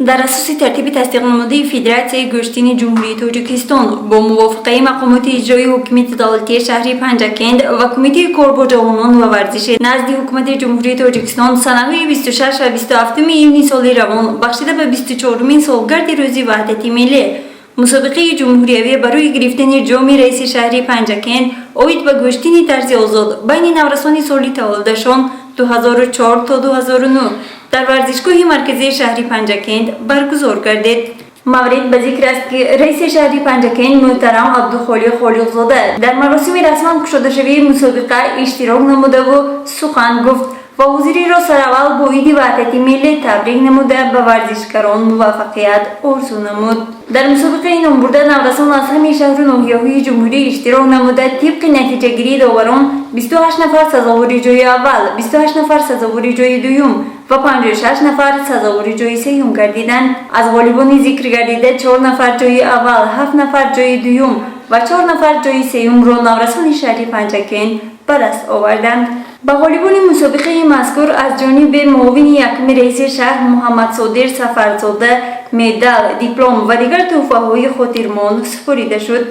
Дар асоси тартиби тасдиқнамудаи Федератсияи гӯштини Ҷумҳурии Тоҷикистон бо мувофиқаи мақомоти иҷроии ҳокимияти давлатии шаҳри Панҷакент ва Кумитаи кор бо ҷавонон ва варзиши назди Ҳукумати Ҷумҳурии Тоҷикистон, санаҳои 26 ва 27 июни соли равон, бахшида ба 24-умин солгарди Рӯзи Ваҳдати Миллӣ, мусобиқаи ҷумҳуриявӣ барои гирифтани ҷоми раиси шаҳри Панҷакент оид ба гӯштини тарзи озод байни наврасони соли таваллудашон 2004 то 2009 дар варзишгоҳи марказии шаҳри Панҷакент баргузор гардид. Маврид ба зикр аст, ки раиси шаҳри Панҷакент муҳтарам Абдухолиқ Холиқзода дар маросими расман кушодашавии мусобиқа иштирок намудаву сухан гуфт ва ҳозириро сараввал бо Иди Ваҳдати Миллӣ табрик намуда, ба варзишгарон муваффақият орзу намуд. Дар мусобиқаи номбурда наврасон аз ҳамаи шаҳру ноҳияҳои ҷумҳурӣ иштирок намуда, тибқи натиҷагирии доварон 28 нафар сазовори ҷои аввал, 28 нафар сазовори ҷои дуюм ва 56 нафар сазовори ҷои сеюм гардиданд. Аз ғолибони зикр гардида чор нафар ҷои аввал, ҳафт нафар ҷои дуюм ва чор нафар ҷои сеюмро наврасони шаҳри Панҷакент ба даст оварданд. Ба ғолибони мусобиқаи мазкур аз ҷониби муовини якуми раиси шаҳр Муҳаммадсодир Сафарзода медал, диплом ва дигар тӯҳфаҳои хотирмон супорида шуд.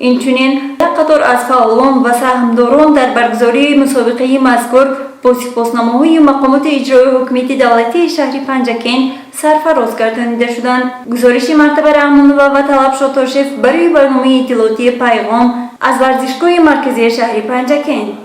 Инчунин як қатор аз фаъолон ва саҳмдорон дар баргузории мусобиқаи мазкур бо сипосномаҳои мақомоти иҷроии ҳокимияти давлатии шаҳри Панҷакент сарфароз гардонида шуданд. Гузориши Мартаба Раҳмонова ва Талаб Шотошев барои барномаи иттилоотии «Пайғом» аз варзишгоҳи марказии шаҳри Панҷакент.